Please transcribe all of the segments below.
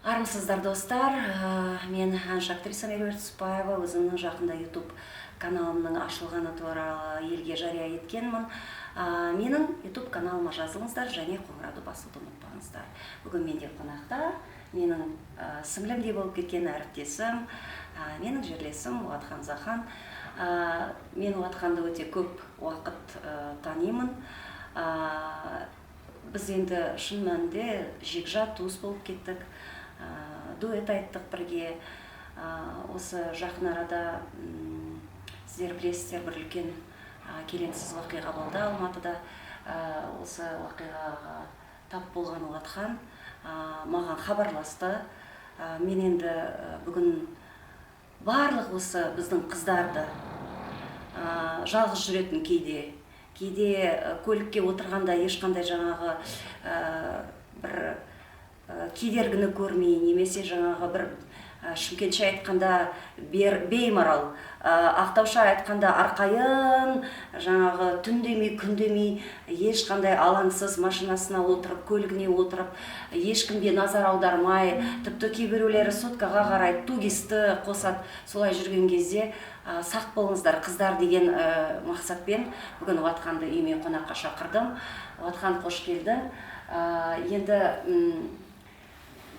Армысыздар, достар! Мен әнші, актриса Меруерт Түсіпбаева. Өзімнің жақында YouTube каналымның ашылғаны туралы елге жария еткенмін. Менің YouTube каналыма жазылыңыздар және қоңырауды басуды ұмытпаңыздар. Бүгін менде қонақта менің сіңлімдей болып кеткен әріптесім, менің жерлесім Уатхан Захан. Мен Уатханды өте көп уақыт танимын. Біз енді шын мәнінде жекжат туыс болып кеттік, дуэт айттық бірге. Осы жақын арада, сіздер білесіздер, бір үлкен келеңсіз оқиға болды Алматыда. Осы оқиғаға тап болған Уатхан маған хабарласты. Мен енді бүгін барлық осы біздің қыздарды, жалғыз жүретін, кейде көлікке отырғанда ешқандай жаңағы бір кедергіні көрмей немесе жаңағы бір шымкентше айтқанда беймарал, ақтауша айтқанда арқайын, жаңағы түн демей, күн демей, ешқандай алаңсыз машинасына отырып, көлігіне отырып, ешкімге назар аудармай, тіпті кейбіреулері соткаға қарайды, 2ГИС-ті қосады, солай жүрген кезде сақ болыңыздар, қыздар, деген мақсатпен бүгін Уатханды үйіме қонаққа шақырдым. Уатхан, қош келдің! Енді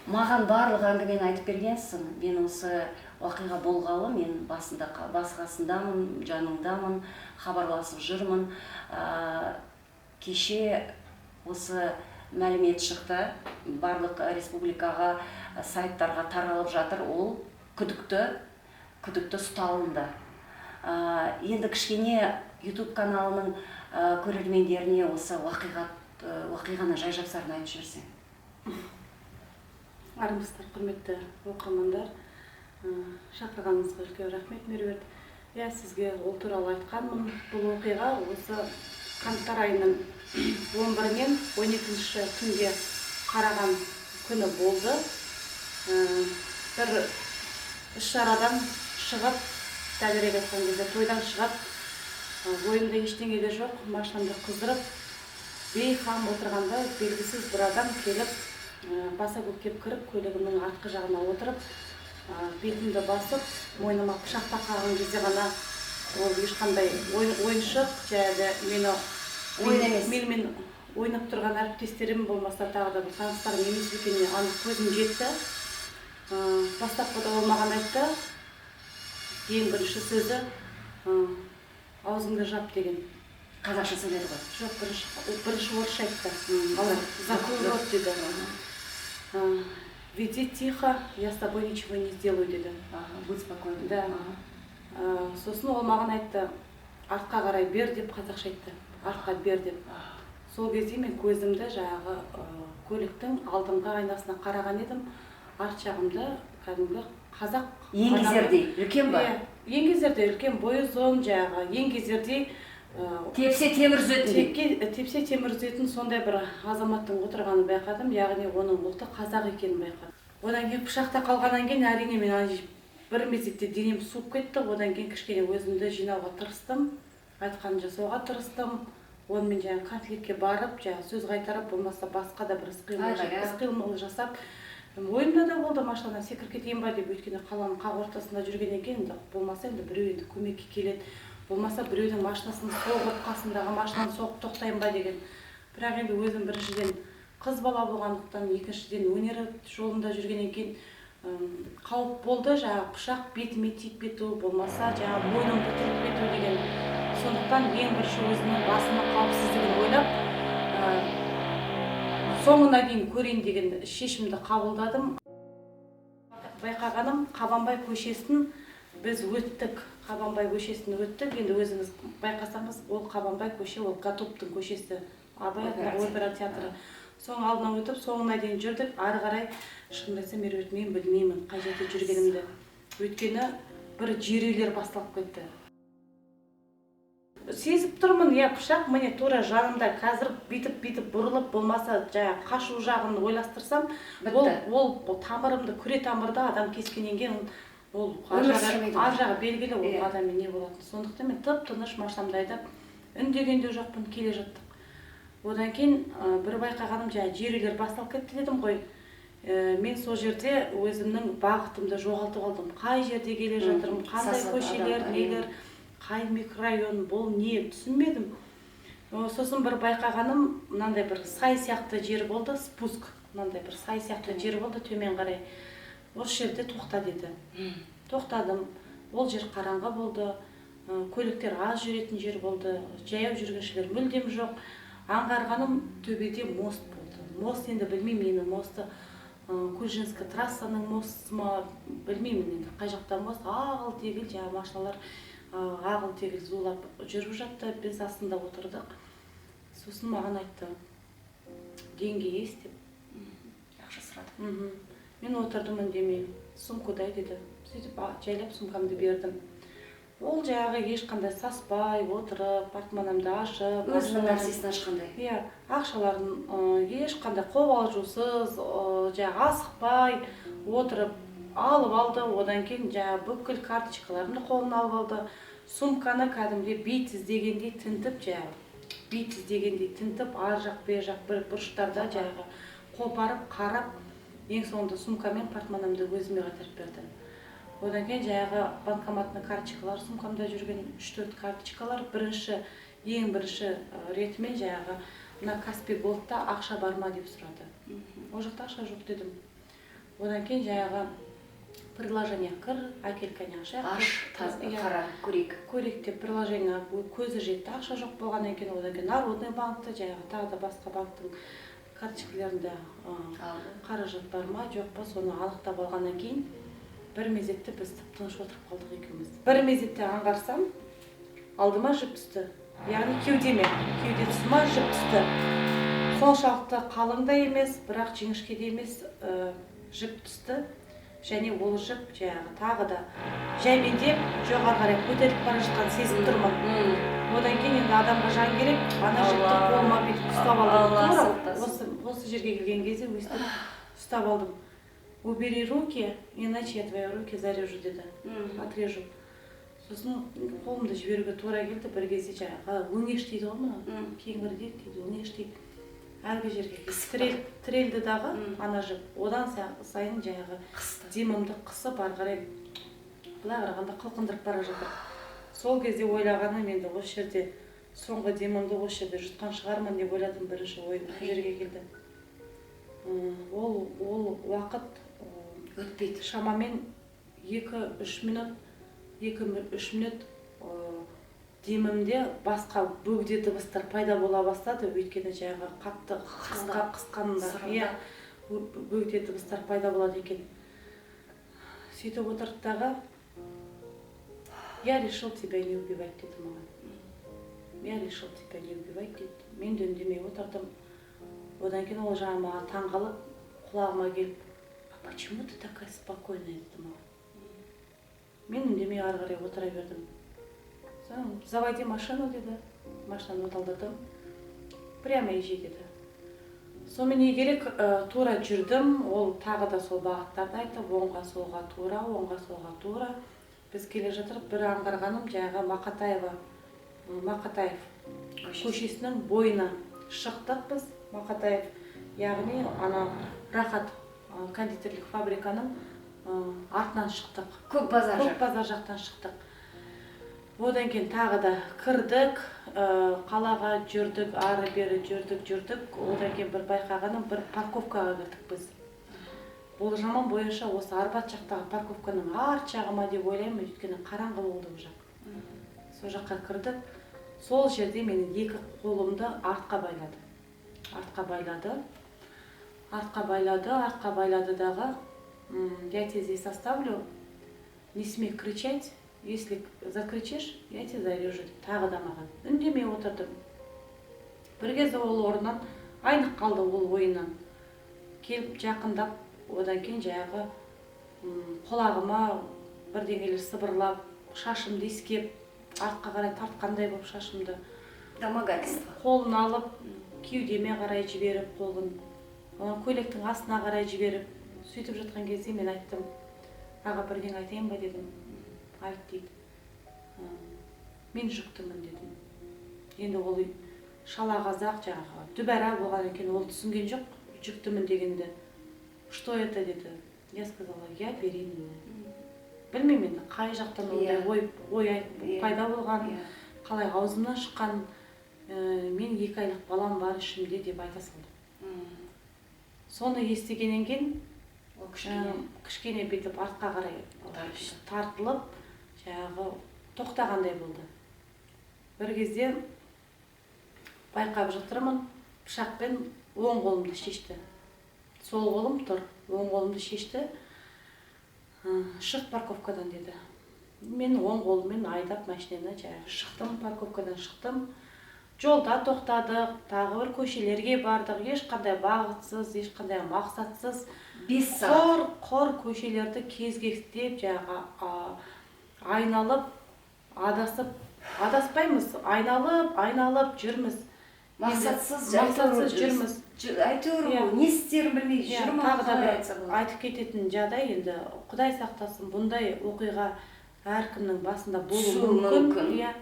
маған барлық әңгімені айтып бергенсің. Мен осы оқиға болғалы мен басында, бас қасындамын, жаныңдамын, хабарласып жүрмін. Кеше осы мәлімет шықты, барлық республикаға, сайттарға таралып жатыр, ол күдікті ұсталынды. Енді кішкене YouTube каналының көрермендеріне осы оқиғаны жай жапсарын айтып жіберсең. Армысыздар, құрметті оқырмандар! Шақырғаныңызға үлкен рахмет, Меруерт. Иә, сізге ол туралы айтқанмын. Бұл оқиға осы қаңтар айының 11-інен 12-ші түнге қараған күні болды. Бір іс шарадан шығып, дәлірек айтқан кезде тойдан шығып, ойымда ештеңе де жоқ, машинамды қыздырып, бейқам отырғанда белгісіз бір адам келіп, баса көктеп кіріп, көлігімнің артқы жағына отырып, бетімді басып, мойныма пышақ тақаған кезде ғана ол ешқандай ойыншық және де мені Ойын емес. Менімен ойнап тұрған әріптестерім болмаса тағы да бір таныстарым емес екеніне анық көзім жетті. Бастапқыда ол маған айтты, ең бірінші сөзі «Аузыңды жап» деген. Қазақша сөйледі ғой? Жоқ, бірінші орысша айтты. «Закрой рот» деді. «Веди тихо, я с тобой ничего не сделаю» деді. Ага, будь спокойна. Да. Сосын ол маған айтты, «Артқа қарай бер» деп, қазақша айтты, «Артқа бер» деп. Сол кезде мен көзімді жаңағы көліктің алдыңғы айнасына қараған едім, арт жағымда кәдімгі қазақ Еңгезердей үлкен ба? Иә, еңгезердей үлкен, бойы ұзын, жаңағы еңгезердей, Тепсе темір үзетіндей. Тепсе темір үзетін сондай бір азаматтың отырғанын байқадым, яғни оның ұлты қазақ екенін байқадым. Одан кейін пышақта қалғаннан кейін, әрине, мен ана бір мезетте денем суып кетті. Одан кейін кішкене өзімді жинауға тырыстым, айтқанын жасауға тырыстым. Онымен жаңағы конфликтке барып, жаңағы сөз қайтарып, болмаса басқа да бір іс қимыл Айғайлап. іс қимыл жасап, ойымда да болды машинадан секіріп кетейін ба деп, өйткені қаланың қақ ортасында жүргеннен кейін енді болмаса енді біреу енді көмекке келеді, болмаса біреудің машинасын соғып, қасындағы машинаны соғып тоқтайын ба деген. Бірақ енді өзім біріншіден қыз бала болғандықтан, екіншіден өнер жолында жүргеннен кейін қауіп болды, жаңағы пышақ бетіме тиіп кету, болмаса жаңағы мойнымды тіліп кету деген. Сондықтан ең бірінші өзімнің басымның қауіпсіздігін ойлап, соңына дейін көрейін деген шешімді қабылдадым. Байқағаным, Қабанбай көшесін біз өттік, Қабанбай көшесін өттік. Енді өзіңіз байқасаңыз, ол Қабанбай көше, ол Гатоптың көшесі, Абай атындағы опера театры, соның алдынан өтіп, соңына дейін жүрдік. Ары қарай, шынымды айтсам, Меруерт, мен білмеймін қай жерде жүргенімді, өйткені бір жер үйлер басталып кетті. Сезіп тұрмын, иә, пышақ міне тура жанымда, қазір бүйтіп бүйтіп бұрылып, болмаса жаңағы қашу жағын ойластырсам, ол Бітті. ол тамырымды, күре тамырды адам кескеннен кейін ол ар Өмір жағы, сүрмейді ар ғой. жағы белгілі ол адаммен не болатыны. Сондықтан мен тып тыныш машинамды айдап, үндеген де жоқпын, келе жаттық. Одан кейін бір байқағаным, жаңағы жер үйлер басталып кетті дедім ғой. Мен сол жерде өзімнің бағытымды жоғалтып алдым. Қай жерде келе жатырмын, қандай көшелер, нелер, қай микрорайон, бұл не, түсінбедім. Сосын бір байқағаным, мынандай бір сай сияқты жер болды, спуск, мынандай бір сай сияқты жер болды төмен қарай. Осы жерде тоқта деді. Тоқтадым. Ол жер қараңғы болды, көліктер аз жүретін жер болды, жаяу жүргіншілер мүлдем жоқ. Аңғарғаным, төбеде мост болды. Мост енді білмеймін, енді мосты Кульжинская трассаның мосты ма, білмеймін енді қай жақта мост. Ағыл тегіл жаңағы машиналар ағыл тегіл зулап жүріп жатты, біз астында отырдық. Сосын маған айтты: «Деньги есть?» – деп. Ақша сұрады. Мен отырдым үндемей. «Сумку дай», – деді. Сөйтіп жайлап сумкамды бердім. Ол жаңағы ешқандай саспай отырып, портмонемді ашып, өзінің нәрсесін ашқандай. Иә, ақшаларын ешқандай қобалжусыз, жаңағы асықпай отырып алып алды. Одан кейін жаңағы бүкіл карточкаларымды қолына алып алды. Сумканы кәдімгідей бит іздегендей тінтіп, жаңағы бит іздегендей тінтіп, ар жақ бер жақ бір бұрыштарда жаңағы қопарып қарап, ең соңында сумка мен портмонемді өзіме қайтарып берді. Одан кейін жаңағы банкоматный карточкалар, сумкамда жүрген үш төрт карточкалар, бірінші, ең бірінші ретімен жаңағы мына Каспи Голдта ақша бар ма деп сұрады. Ол жақта ақша жоқ дедім. Одан кейін жаңағы приложение кір, әкел, кәне, ақша аш, қара, көрейік. Көрейік деп приложение көзі жетті, ақша жоқ болғаннан кейін. Одан кейін Народный банкті, жаңағы тағы да басқа банктің карточкаларында қаражат бар ма, жоқ па, соны анықтап алғаннан кейін бір мезетте біз тып тыныш отырып қалдық екеуміз. Бір мезетте аңғарсам, алдыма жіп түсті, яғни кеудеме, кеуде тұсыма жіп түсті. Соншалықты қалың да емес, бірақ жіңішке де емес, жіп түсті. Және ол жіп жаңағы тағы да жаймендеп жоғары қарай көтеріліп бара жатқанын сезіп тұрмын. Одан кейін енді адамға жан керек, ана жіпті қолыма бүйтіп ұстап алдым. Тура осы жерге келген кезде өстіп ұстап алдым. «Убери руки, иначе я твои руки зарежу», – деді, отрежу. Сосын қолымды жіберуге тура келді. Бір кезде жаңағы өңеш дейді ғой, мына кеңірдек дейді, өңеш дейді, әлгі жерге тірелді дағы ана жіп. Одан сайын жаңағы демімді қысып, ары қарай былай қарағанда қылқындырып бара жатыр. Сол кезде ойлағаным, енді осы жерде соңғы демімді осы жерде жұтқан шығармын деп ойладым. Бірінші ойым сол жерге келді. Ол уақыт өтпейді. Шамамен 2-3 минут, 2-3 минут демімде басқа бөгде дыбыстар пайда бола бастады, өйткені жаңағы қатты қысқанында, иә, бөгде дыбыстар пайда болады екен. Сөйтіп отырды дағы: «Я решил тебя не убивать», – деді маған. «Я решил тебя не убивать», – деді. Мен де үндемей отырдым. Одан кейін ол жаңағы маған таңғалып, құлағыма келіп: «А почему ты такая спокойная?» – деді маған. Мен үндемей ары қарай отыра бердім. Сосын «Заводи машину», – деді. Машинаны оталдырдым. «Прямо езжай», – деді. Сонымен не керек, тура жүрдім. Ол тағы да сол бағыттарды айтып, оңға, солға, тура, оңға, солға, тура. Біз келе жатырып, бір аңғарғаным, жаңағы Мақатаева, Мақатаев көшесінің бойына шықтық біз. Мақатаев, яғни ана Рахат кондитерлік фабриканың артынан шықтық. Көк базар. Көк базар жақтан шықтық. Одан кейін тағы да кірдік қалаға, жүрдік, ары бері жүрдік, жүрдік. Одан кейін бір байқағаным, бір парковкаға кірдік біз. Болжамым бойынша, осы Арбат жақтағы парковканың арт жағы ма деп ойлаймын, өйткені қараңғы болды ол жақ. Сол жаққа кірдік. Сол жерде менің екі қолымды артқа байлады, артқа байлады, артқа байлады, артқа байлады дағы: «Я тебя здесь оставлю, не смей кричать, если закричишь, я тебя зарежу», – деп тағы да маған. Үндемей отырдым. Бір кезде ол орнынан айнып қалды, ол ойынан келіп жақындап, одан кейін жаңағы құлағыма бірдеңелер сыбырлап, шашымды иіскеп, артқа қарай тартқандай болып шашымды. Домогательство. Қолын алып, кеудеме қарай жіберіп, қолын көйлектің астына қарай жіберіп, сөйтіп жатқан кезде мен айттым: «Аға, бірдеңе айтайын ба?» – дедім. «Айт», – дейді. «Мен жүктімін», – дедім. Енді ол шала қазақ, жаңағы дүбәрә болған екен, ол түсінген жоқ жүктімін дегенді. Что это, деді. Я сказала: я беременна. Білмеймін енді, қай жақтан ондай ой пайда болған, қалай аузымнан шыққан. Мен 2 айлық балам бар ішімде деп айта салдым. Соны естігеннен кейін ол кішкене бүйтіп артқа қарай тартылып, жаңағы тоқтағандай болды. Бір кезде байқап жатырмын, пышақпен оң қолымды шешті. Сол қолым тұр, оң қолымды шешті. Шық парковкадан деді. Мен оң қолыммен айдап машинаны жаңағы шықтым, парковкадан шықтым. Жолда тоқтадық, тағы бір көшелерге бардық, ешқандай бағытсыз, ешқандай мақсатсыз. 5 сағат. Қор көшелерді кезгектеп, жаңағы айналып, адасып, адаспаймыз, айналып, айналып жүрміз. Мақсатсыз жүрміз. Әйтеуір не істерін білмей жүрмін. Тағы да бір айтып кететін жағдай, енді Құдай сақтасын, бұндай оқиға әркімнің басында болуы мүмкін. Иә.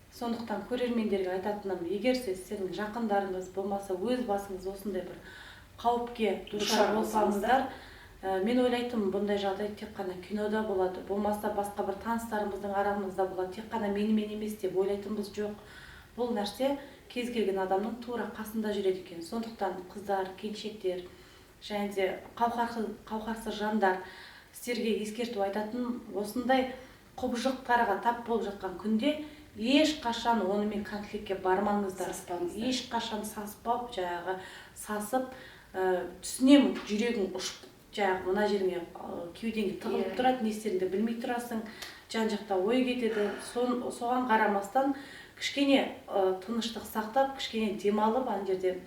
Сондықтан көрермендерге айтатыным, егер сіздердің жақындарыңыз болмаса өз басыңыз осындай бір қауіпке душар болсаңыздар, мен ойлайтынмын, бұндай жағдай тек қана кинода болады, болмаса басқа бір таныстарымыздың арамызда болады, тек қана менімен емес деп ойлайтынбыз. Жоқ, бұл нәрсе кез келген адамның тура қасында жүреді екен. Сондықтан қыздар, келіншектер және де қауқарсыз жандар, сіздерге ескерту айтатын, осындай құбыжықтарға тап болып жатқан күнде ешқашан онымен конфликтке бармаңыздар. Ешқашан саспап, жаңағы сасып, түсінемін, жүрегің ұшып, жаңағы мына жеріңе, кеудеңе тығылып тұрады, не істеріңді білмей тұрасың, жан жақта ой кетеді. Соған қарамастан кішкене тыныштық сақтап, кішкене демалып, ана жерде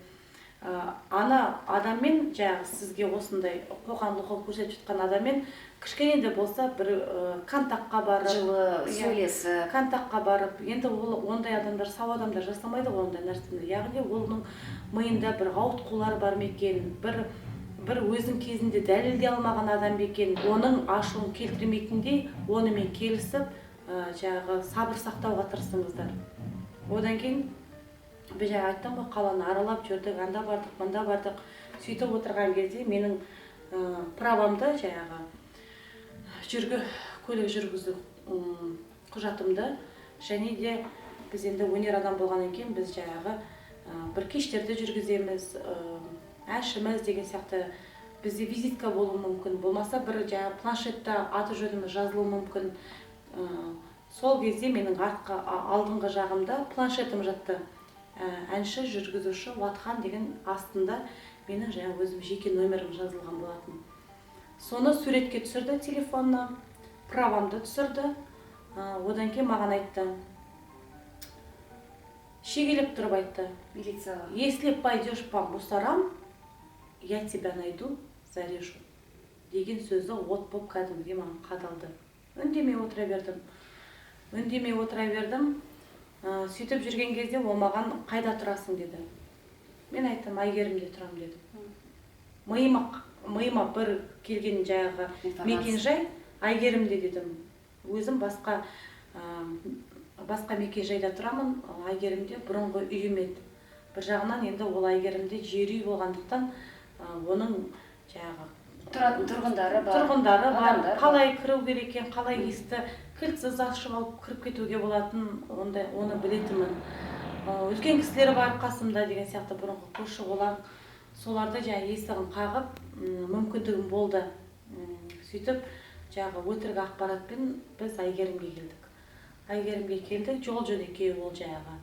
ана адаммен, жаңағы сізге осындай қоқан-лоқы көрсетіп жатқан адаммен кішкене де болса бір контактқа барып, жылы сөйлесіп, контактқа барып, енді ол ондай адамдар, сау адамдар жасамайды ғой ондай нәрсені. Яғни оның миында бір ауытқулар бар ма екен, бір өзің кезінде дәлелдей алмаған адам ба екен, оның ашуын келтірмейтіндей онымен келісіп, жаңағы сабыр сақтауға тырысыңыздар. Одан кейін біз жаңа айттым ғой, қаланы аралап жүрдік, анда бардық, мында бардық. Сөйтіп отырған кезде менің правамды, жаңағы көлік жүргізу құжатымды, және де біз енді өнер адам болғаннан кейін біз жаңағы бір кештерді жүргіземіз, әншіміз деген сияқты, бізде визитка болуы мүмкін, болмаса бір жаңағы планшетта аты жөніміз жазылуы мүмкін. Сол кезде менің алдыңғы жағымда планшетім жатты. Әнші, жүргізуші Уатхан деген астында менің жаңа өзім жеке номерім жазылған болатын. Соны суретке түсірді телефонына, правамды түсірді. Одан кейін маған айтты, шегелеп тұрып айтты: милицияға, если пойдешь по мусорам, я тебя найду, зарежу деген сөзі от болып кәдімгідей маған қадалды. Үндемей отыра бердім. Үндемей отыра бердім. Сөйтіп жүрген кезде ол маған қайда тұрасың деді. Мен айттым, Әйгерімде тұрамын дедім. Миыма бір келген жаңағы мекен-жай Әйгерімде дедім. Өзім басқа мекен-жайда тұрамын, Әйгерімде бұрынғы үйім еді. Бір жағынан енді ол Әйгерімде жер үй болғандықтан оның жаңағы тұратын тұрғындары бар, қалай кіру керек екен, қалай есікті кілтсіз ашып алып кіріп кетуге болатын, ондай оны білетінмін. Үлкен кісілер бар қасымда деген сияқты, бұрынғы көрші қолаң, соларды жаңа есігін қағып мүмкіндігім болды. Сөйтіп жаңағы өтірік ақпаратпен біз Әйгерімге келдік. Әйгерімге келдік, жол жөнекей ол жаңағы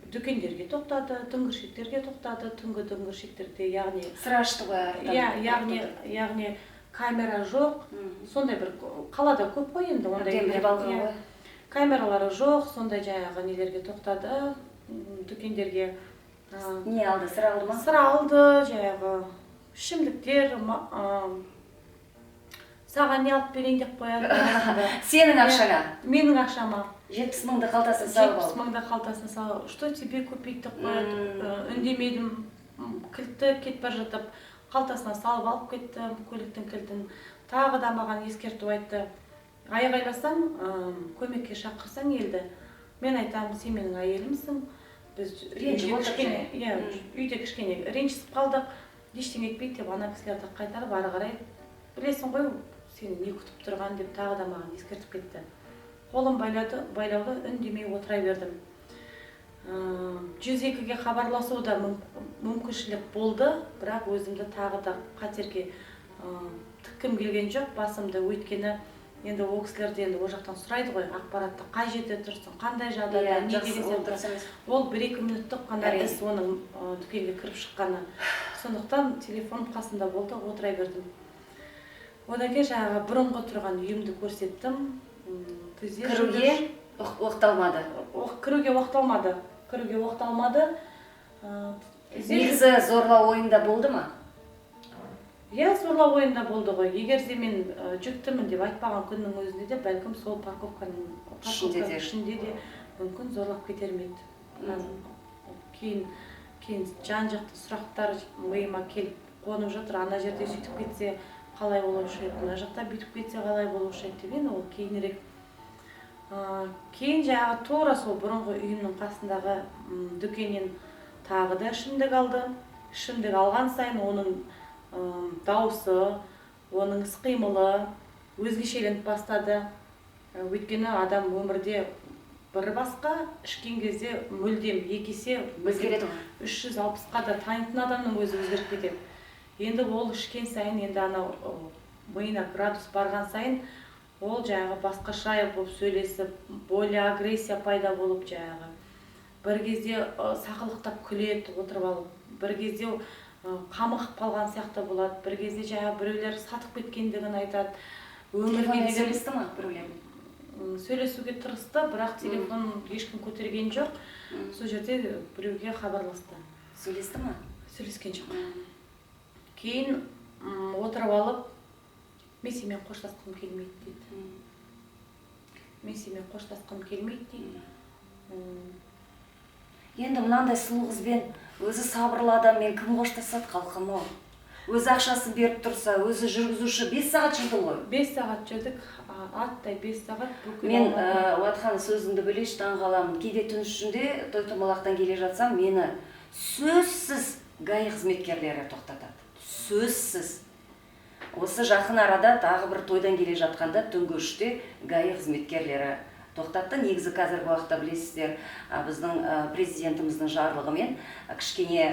дүкендерге тоқтады, дүңгіршектерге тоқтады, түнгі дүңгіршектерде, яғни сыра ашты ғой артынан. Иә, яғни камера жоқ, сондай бір қалада көп қой енді ондай. Камералары жоқ, сондай жаңағы нелерге тоқтады, дүкендерге. Не алды, сыра алды ма? Сыра алды, жаңағы ішімдіктер, саған не алып берейін деп қояды. Сенің ақшаңа? Менің ақшама. 70 мыңды қалтасына салып алды. 70 мыңды қалтасына салып, что тебе купить деп қояды. Үндемедім, кілтті кетіп бара жатып қалтасына салып алып кетті, көліктің кілтін. Тағы да маған ескерту айтты. Айғайласаң, көмекке шақырсаң елді, мен айтамын, сен менің әйелімсің. Біз үйде кішкене ренжісіп қалдық. Ештеңе етпейді деп ана кісілерді қайтарып, ары қарай білесің ғой сені не күтіп тұрған деп тағы да маған ескертіп кетті. Қолым байлады, байлаулы, үндемей отыра бердім. 102-ге хабарласу да мүмкіншілік болды, бірақ өзімді тағы да қатерге тіккім келген жоқ басымды, өйткені енді ол кісілер де енді ол жақтан сұрайды ғой ақпаратты: қай жерде тұрсың, қандай жағдайда, не деген сияқты. Ол 1-2 минуттық қана іс оның дүкенге кіріп шыққаны. Сондықтан телефон қасында болды, отыра бердім. Одан кейін жаңағы бұрынғы тұрған үйімді көрсеттім. Кіруге оқталмады. Кіруге оқталмады, кіруге оқталмады. Негізі зорлау ойында болды ма? Иә, зорлау ойында болды ғой. Егер де мен жүктімін деп айтпаған күннің өзінде де, бәлкім, сол парковканың ішінде де мүмкін зорлап кетер ме еді. Кейін жан жақты сұрақтар миыма келіп қонып жатыр: ана жерде сөйтіп кетсе қалай болушы еді, мына жақта бүйтіп кетсе қалай болушы еді деген. Ол кейінірек. Кейін жаңағы тура сол бұрынғы үйімнің қасындағы дүкеннен тағы да ішімдік алды. Ішімдік алған сайын оның дауысы, оның іс қимылы өзгешеленіп бастады. Өйткені адам өмірде бір басқа, ішкен кезде мүлдем екі есе өзгереді ғой. 360-қа да танитын адамның өзі өзгеріп кетеді. Енді ол ішкен сайын, енді анау миына градус барған сайын, ол жаңағы басқаша болып сөйлесіп, более агрессия пайда болып, жаңағы бір кезде сақылықтап күледі отырып алып, бір кезде қамығып қалған сияқты болады, бір кезде жаңағы біреулер сатып кеткендігін айтады. Өмірге деген сөйлесті ма біреулермен? Сөйлесуге тырысты, бірақ телефон ешкім көтерген жоқ. Сол жерде біреуге хабарласты. Сөйлесті ма? Сөйлескен жоқ. Кейін отырып алып, мен сенімен қоштасқым келмейді дейді, мен сенімен қоштасқым келмейді дейді. Енді мынандай сұлу қызбен, өзі сабырлы адаммен кім қоштасады, халқым ау? Өзі ақшасын беріп тұрса, өзі жүргізуші, 5 сағат жүрдің ғой. 5 сағат жүрдік, аттай 5 сағат бүкіл. Мен, Уатхан, сөзіңді бөлейінші, таңғаламын. Кейде түн ішінде той томалақтан келе жатсам, мені сөзсіз ГАИ қызметкерлері тоқтатады, сөзсіз. Осы жақын арада тағы бір тойдан келе жатқанда түнгі 3-те ГАИ қызметкерлері тоқтатты. Негізі қазіргі уақытта, білесіздер, біздің президентіміздің жарлығымен кішкене,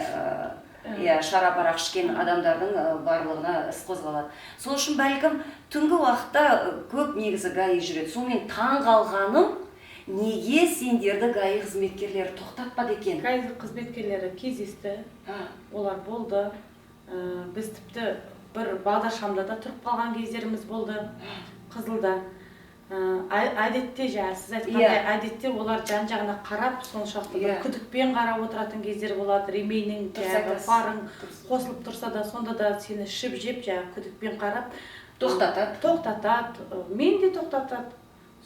иә, шарап, арақ ішкен адамдардың барлығына іс қозғалады. Сол үшін, бәлкім, түнгі уақытта көп негізі ГАИ жүреді. Сонымен таң қалғаным, неге сендерді ГАИ қызметкерлері тоқтатпады екен? ГАИ қызметкерлері кездесті, олар болды. Біз тіпті бір бағдаршамда да тұрып қалған кездеріміз болды, қызылда. Әдетте жаңа сіз айтқандай, әдетте олар жан жағына қарап, соншалықты бір күдікпен қарап отыратын кездер болады. Ременің, жаңағы фарың қосылып тұрса да, сонда да сені ішіп жеп, жаңағы күдікпен қарап тоқтатады. Тоқтатады, мен де тоқтатады.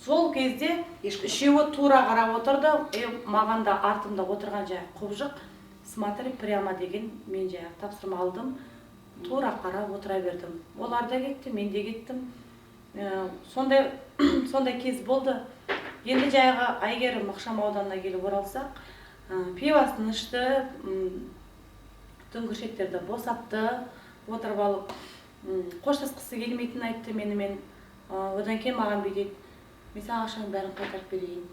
Сол кезде үшеуі тура қарап отырды. Е, маған да артымда отырған жаңағы құбыжық «смотри прямо» деген, мен жаңағы тапсырма алдым, тура қарап отыра бердім. Олар да кетті, мен де кеттім. Сондай кез болды. Енді жаңағы Әйгерім ықшам ауданына келіп оралсақ, пивосын ішті, дүңгіршектерді босатты отырып алып, қоштасқысы келмейтінін айтты менімен. Одан кейін маған бүйтеді: мен саған ақшаңның бәрін қайтарып берейін,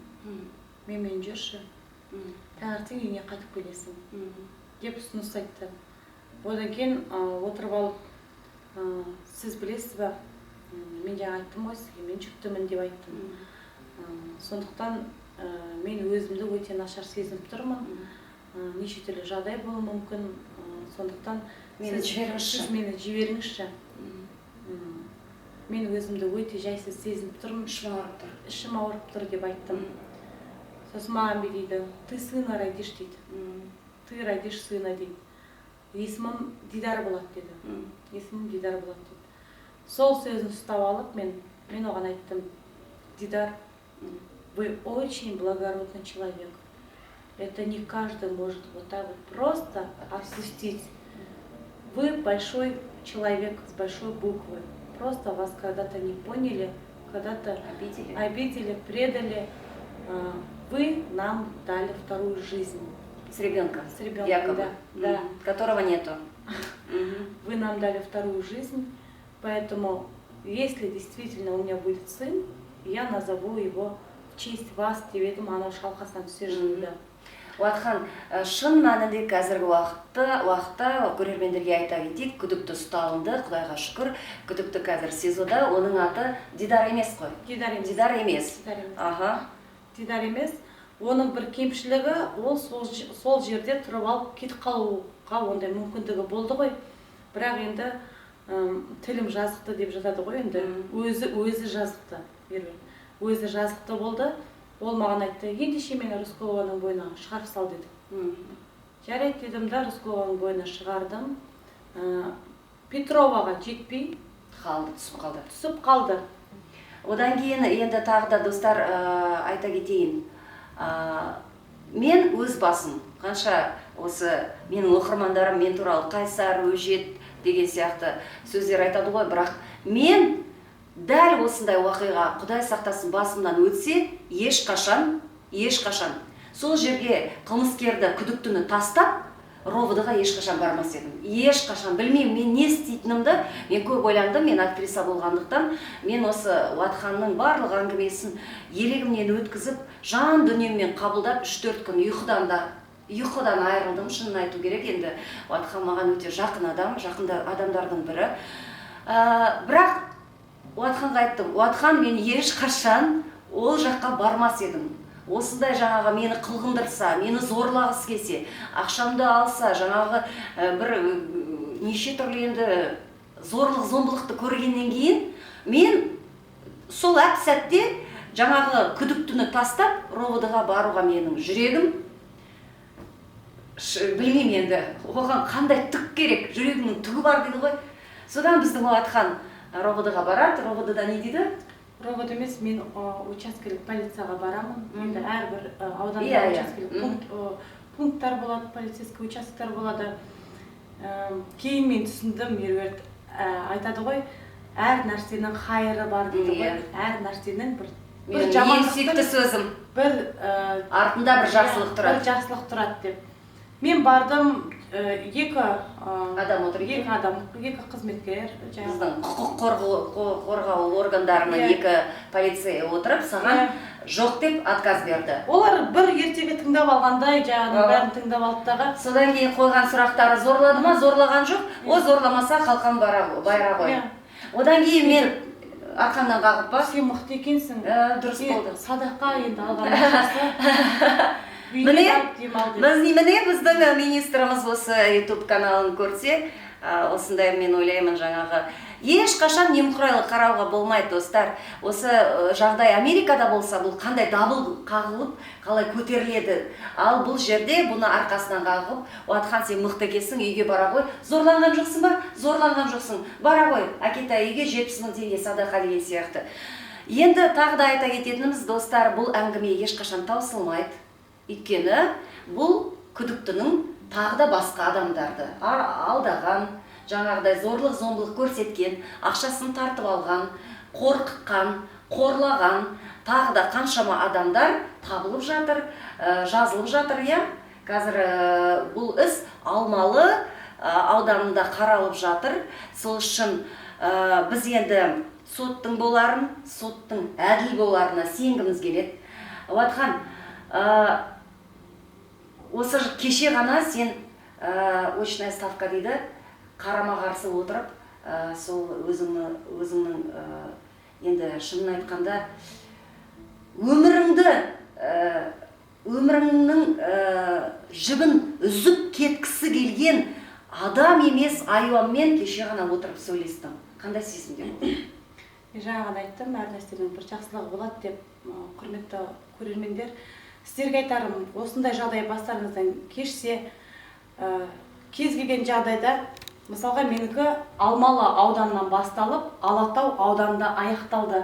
менімен жүрші, таңертең үйіңе қайтып келесің деп ұсыныс айтты. Одан кейін отырып алып, сіз білесіз ба, мен жаңа айттым ғой сізге, мен жүктімін деп айттым. Сондықтан мен өзімді өте нашар сезініп тұрмын, неше түрлі жағдай болуы мүмкін, сондықтан мені жіберіңізші. Сіз мені жіберіңізші, мен өзімді өте жайсыз сезініп тұрмын. Ішім ауырып тұр. Ішім ауырып тұр деп айттым. Сосын маған бүй дейді: ты сына родишь дейді, ты родишь сына дейді, есімім Дидар болады деді, есімім Дидар болады деді. Сол сөзін ұстап алып, мен оған айттым: Дидар, вы очень благородный человек, это не каждый может вот так вот просто отпустить. Вы большой человек с большой буквы, просто вас когда-то не поняли, когда-то обидели, обидели, предали. Вы нам дали вторую жизнь. С ребенком. С ребенком, якобы. Да. Которого нету. Вы нам дали вторую жизнь, поэтому если действительно у меня будет сын, я назову его в честь вас», — деп едім, анау шалқасынан түсе жаздады. Уатхан, шын мәнінде қазіргі уақытта көрермендерге айта кетейік, күдікті ұсталынды, Құдайға шүкір, күдікті қазір СИЗОда, оның аты Дидар емес қой. Дидар емес. Дидар емес. Дидар емес. Дидар емес. Оның бір кемшілігі, ол сол жерде тұрып алып кетіп қалуға ондай мүмкіндігі болды ғой. Бірақ енді тілім жазықты деп жатады ғой енді. Өзі жазықты. Меруерт. Өзі жазықты болды. Ол маған айтты: «Ендеше мені Рысқұлованың бойына шығарып сал», — деді. «Жарайды», — дедім да, Рысқұлованың бойына шығардым. Петроваға жетпей қалды, түсіп қалды. Түсіп қалды. Одан кейін енді тағы да, достар, айта кетейін. Мен өз басым, қанша осы менің оқырмандарым мен туралы қайсар, өжет деген сияқты сөздер айтады ғой, бірақ мен дәл осындай уақиға, Құдай сақтасын, басымнан өтсе, ешқашан, ешқашан сол жерге қылмыскерді, күдіктіні тастап, РОВД-ға ешқашан бармас едім. Ешқашан. Білмеймін, мен не істейтінімді, мен көп ойландым, мен актриса болғандықтан, мен осы Уатханның барлық әңгімесін елегімнен өткізіп, жан дүниеммен қабылдап, 3-4 күн ұйқыдан айырылдым, шынын айту керек. Енді Уатхан маған өте жақын адам, жақында адамдардың бірі. Бірақ Уатханға айттым: «Уатхан, мен ешқашан ол жаққа бармас едім. Осындай жаңағы мені қылғындырса, мені зорлағысы келсе, ақшамды алса, жаңағы бір неше түрлі енді зорлық зомбылықты көргеннен кейін мен сол әп сәтте жаңағы күдіктіні тастап РОВД-ға баруға менің жүрегім білмеймін енді, оған қандай түк керек, жүрегімнің түгі бар дейді ғой». Содан біздің Уатхан РОВД-ға барады. РОВД-да не дейді? РОВД емес, мен учаскелік полицияға барамын. Енді әрбір ауданда Иә, иә. учаскелік пункттар болады, полицейский участоктар болады. Кейін мен түсіндім, Меруерт, айтады ғой, әр нәрсенің хайыры бар дейді ғой. Әр нәрсенің бір Менің ең жамандықтың сүйікті сөзім. бір Артында бір жақсылық бір тұрады. жақсылық тұрады деп. Мен бардым, екі Адам отыр екен. Екі адам, екі қызметкер жаңағы. Біздің құқық қорғау органдарының екі полицейі отырып, саған жоқ деп отказ берді. Олар бір ертегі тыңдап алғандай, жаңағының бәрін тыңдап алды дағы. Содан кейін қойған сұрақтары: зорлады ма, зорлаған жоқ. О, зорламаса, қалқан байра ғой. Одан кейін мен арқаңнан қағып па? Сен мықты екенсің. Дұрыс Е, болды. Садақа енді алған ақшасы. Үйге Міне, барып демал деп. Міне біздің министріміз осы YouTube каналын көрсе, осындай мен ойлаймын, жаңағы ешқашан немқұрайлы қарауға болмайды, достар. Осы жағдай Америкада болса, бұл қандай дабыл қағылып, қалай көтеріледі. Ал бұл жерде бұны арқасынан қағып: «Уатхан, сен мықты екенсің, үйге бара ғой. Зорланған жоқсың ба? Зорланған жоқсың. Бара ғой, әкетай үйге, 70 000 теңге садақа», — деген сияқты. Енді тағы да айта кететініміз, достар, бұл әңгіме ешқашан таусылмайды. Өйткені бұл күдіктінің тағы да басқа адамдарды алдаған, жаңағыдай зорлық зомбылық көрсеткен, ақшасын тартып алған, қорқытқан, қорлаған тағы да қаншама адамдар табылып жатыр, жазылып жатыр, иә. Қазір бұл іс Алмалы ауданында қаралып жатыр. Сол үшін біз енді соттың боларын, соттың әділ боларына сенгіміз келеді. Уатхан, осы кеше ғана сен очная ставка дейді, қарама қарсы отырып, сол өзіңнің енді шынын айтқанда өміріңді, өміріңнің жібін үзіп кеткісі келген адам емес айуанмен кеше ғана отырып сөйлестің. Қандай сезімде болдың? Мен жаңа ғана айттым, әр нәрсенің бір жақсылығы болады деп. Құрметті көрермендер, сіздерге айтарым, осындай жағдай бастарыңыздан кешсе, кез келген жағдайда, мысалға, менікі Алмалы ауданынан басталып, Алатау ауданында аяқталды.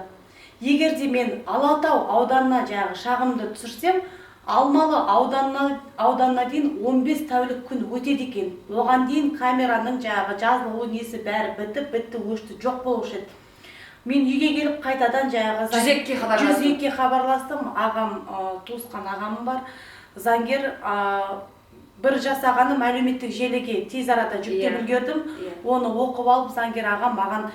Егер де мен Алатау ауданына жаңағы шағымды түсірсем, Алмалы ауданына дейін 15 тәулік күн өтеді екен. Оған дейін камераның жаңағы жазылуы несі бәрі бітіп, бітті, өшті, жоқ болушы еді. Мен үйге келіп қайтадан жаңағы 102-ге хабарластым. 102-ге хабарластым. Ағам, туысқан ағам бар, заңгер, Бір жасағаным әлеуметтік желіге тез арада жүктеп үлгердім. Оны оқып алып заңгер ағам маған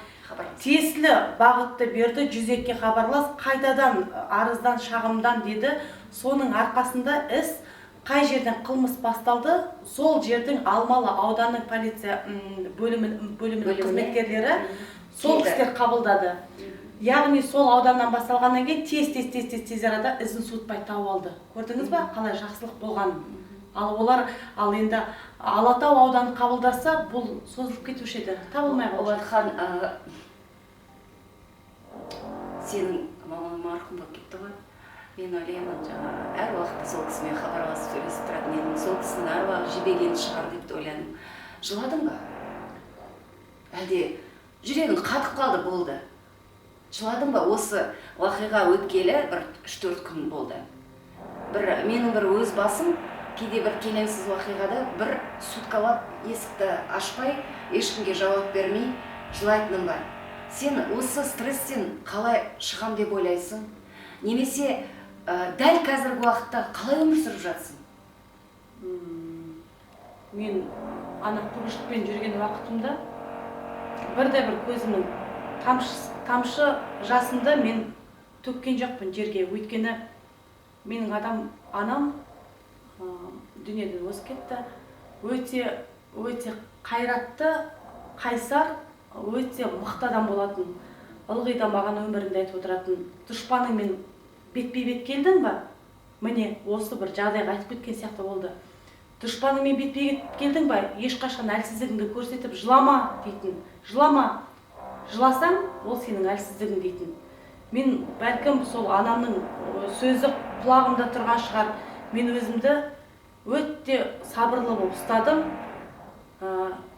тиесілі бағытты берді, 102-ге хабарлас, қайтадан арыздан, шағымдан деді. Соның арқасында іс қай жерден қылмыс басталды, сол жердің Алмалы ауданының полиция бөлімінің қызметкерлері сол кісілер қабылдады. Яғни сол ауданнан басталғаннан кейін тез арада ізін суытпай тауып алды. Көрдіңіз ба, қалай жақсылық болғанын. Ал олар, ал енді Алатау ауданы қабылдаса, бұл созылып кетуші еді, табылмай қалушы. Уатхан, сенің мамаң марқұм болып кетті ғой. Мен ойлаймын, жаңағы әр уақытта сол кісімен хабарласып сөйлесіп тұратын едім. Сол кісінің әруағы жебеген шығар деп те ойладым. Жыладың ба? Әлде жүрегің қатып қалды, болды? Жыладың ба? Осы уақиға өткелі бір 3-4 күн болды. Бір менің бір өз басым кейде бір келеңсіз уақиғада бір суткалап есікті ашпай, ешкімге жауап бермей жылайтыным бар. Сен осы стресстен қалай шығам деп ойлайсың? Немесе дәл қазіргі уақытта қалай өмір сүріп жатсың? Мен ана құбыжықпен жүрген уақытымда бірде-бір көзімнің тамшы жасымды мен төккен жоқпын жерге. Өйткені менің анам дүниеден озып кетті. Өте, өте қайратты, қайсар, өте мықты адам болатын. Ылғи да маған өмірінде айтып отыратын: дұшпаныңмен бетпе-бет келдің ба? Міне осы бір жағдайға айтып кеткен сияқты болды. Дұшпаныңмен бетпе-бет келдің ба? Ешқашан әлсіздігіңді көрсетіп жылама дейтін. Жылама. Жыласаң, ол сенің әлсіздігің дейтін. Мен бәлкім сол анамның сөзі құлағымда тұрған шығар. Мен өзімді өте сабырлы болып ұстадым.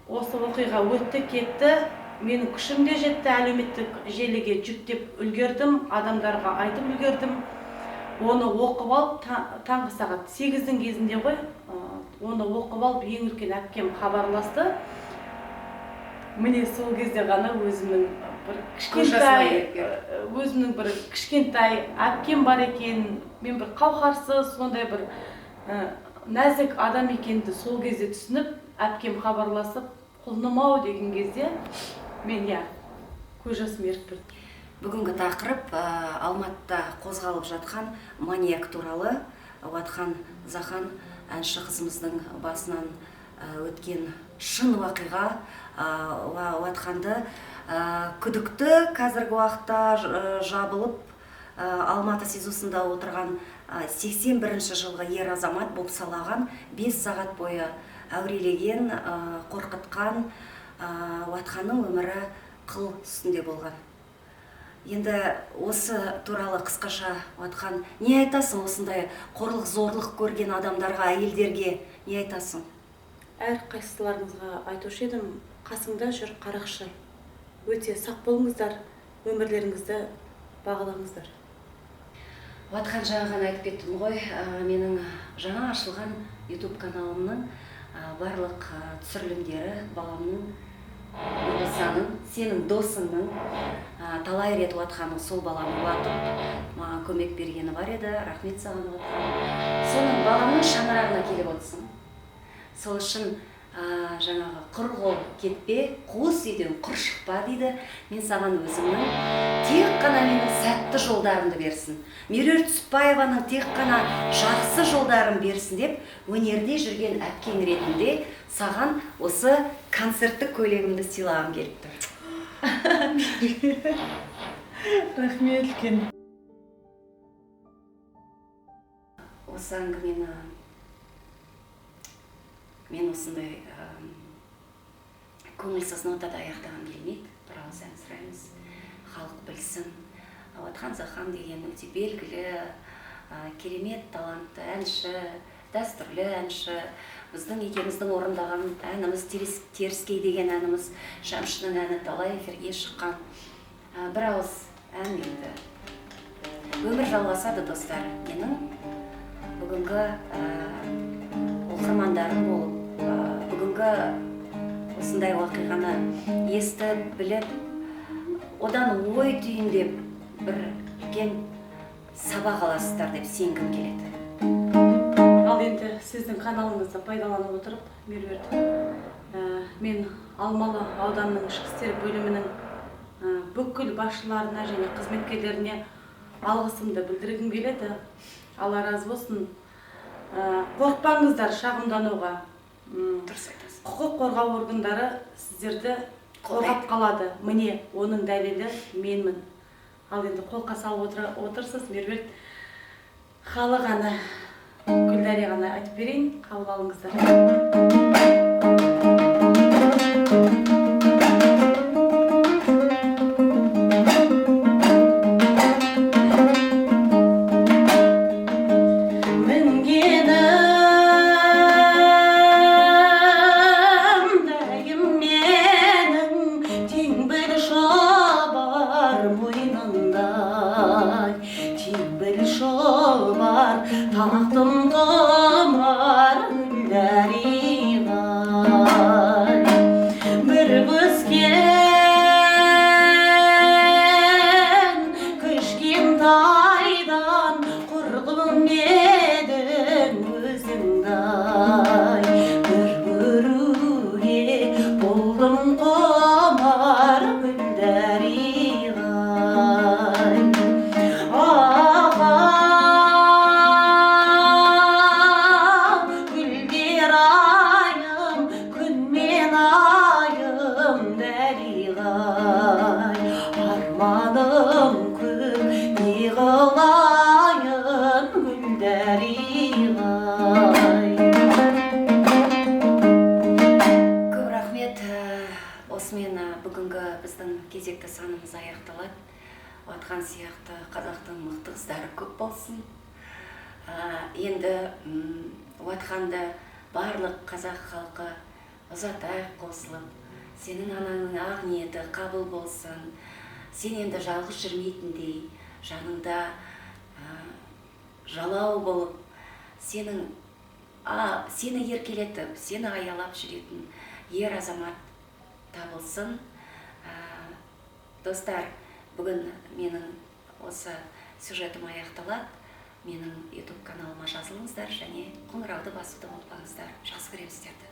Осы оқиға өтті, кетті. Менің күшім де жетті, әлеуметтік желіге жүктеп үлгердім, адамдарға айтып үлгердім. Оны оқып алып, таңғы сағат 8-дің кезінде ғой, оны оқып алып ең үлкен әпкем хабарласты. Міне сол кезде ғана өзімнің бір кішкентай, өзімнің бір кішкентай әпкем бар екен, мен бір қауқарсыз, сондай бір нәзік адам екенді сол кезде түсініп, әпкем хабарласып, құлыным ау деген кезде мен көз жасым еріп тұрды. Бүгінгі тақырып Алматыда қозғалып жатқан маньяк туралы. Уатхан Захан әнші қызымыздың басынан өткен шын уақиға. Уатханды күдікті қазіргі уақытта жабылып Алматы СИЗОсында отырған 81 жылғы ер азамат болып салаған, 5 сағат бойы әурелеген, қорқытқан. Уатханның өмірі қыл үстінде болған. Енді осы туралы қысқаша, Уатхан, не айтасың осындай қорлық, зорлық көрген адамдарға, әйелдерге не айтасың? Әр қайсыларыңызға айтушы едім, қасыңда жүр қарақшы. Өте сақ болыңыздар, өмірлеріңізді бағалаңыздар. Уатхан, жаңа ғана айтып кеттім ғой, менің жаңа ашылған YouTube каналымның барлық түсірілімдері баламның, Нұрғисаның, сенің досыңның, талай рет Уатханның сол баланы уатып, маған көмек бергені бар еді. Рахмет саған, Уатхан. Соның баламның шаңырағына келіп отырсың. Сол үшін жаңағы құр қол кетпе, қуыс үйден құр шықпа дейді. Мен саған өзімнің тек қана менің сәтті жолдарымды берсін, Меруерт Түсіпбаеваның тек қана жақсы жолдарын берсін деп өнерде жүрген әпкең ретінде саған осы концерттік көйлегімді сыйлағым келіп тұр. Рахмет үлкен. Осы әңгімені мен осындай көңілсіз нотада аяқтағым келмейді. Бір ауыз ән сұраймыз, халық білсін. Уатхан Захан деген өте белгілі, керемет талантты әнші, дәстүрлі әнші. Біздің екеуміздің орындаған әніміз Теріскей деген әніміз, Шәмшінің әні талай эфирге шыққан. Бір ауыз ән енді. Өмір жалғасады, достар. Менің бүгінгі оқырмандарым болып, бүгінгі осындай уақиғаны естіп, біліп, одан ой түйіндеп бір үлкен сабақ аласыздар деп сенгім келеді. Ал Ал енді сіздің каналыңызды пайдаланып отырып, Меруерт, мен Алмалы ауданының ішкі істер бөлімінің бүкіл басшыларына және қызметкерлеріне алғысымды білдіргім келеді. Алла разы болсын. Қорықпаңыздар шағымдануға. Дұрыс айтасың. Құқық қорғау органдары сіздерді қорғап қалады. Міне, оның дәлелі менмін. Ал енді қолқа салып отырсыз, Меруерт. Халық әні Гүлдарияны айтып берейін, қабыл алыңыздар. Мінгенім дайым менің теңбіл шабар мойнындай, теңбіл шабар тақтым тұмар Гүлдариғай. Бір өскен кішкентайдан құрғым едің өзіңдай, бір көруге болдым құмар Гүлдариғай. Аға, гүлдер айым, күн мен айым Дариғай, арманым көп, не қылайын Гүлдариғай. Көп рахмет. Осымен бүгінгі біздің кезекті санымыз аяқталады. Уатқан сияқты қазақтың мықты қыздары көп болсын. Енді Уатқанды барлық қазақ халқы ұзатайық қосылып. Сенің анаңның ақ ниеті қабыл болсын. Сен енді жалғыз жүрмейтіндей, жаныңда жалау болып, сені еркелетіп, сені аялап жүретін ер азамат табылсын. Достар, бүгін менің осы сюжетім аяқталады. Менің YouTube каналыма жазылыңыздар және қоңырауды басуды ұмытпаңыздар. Жақсы көремін сіздерді.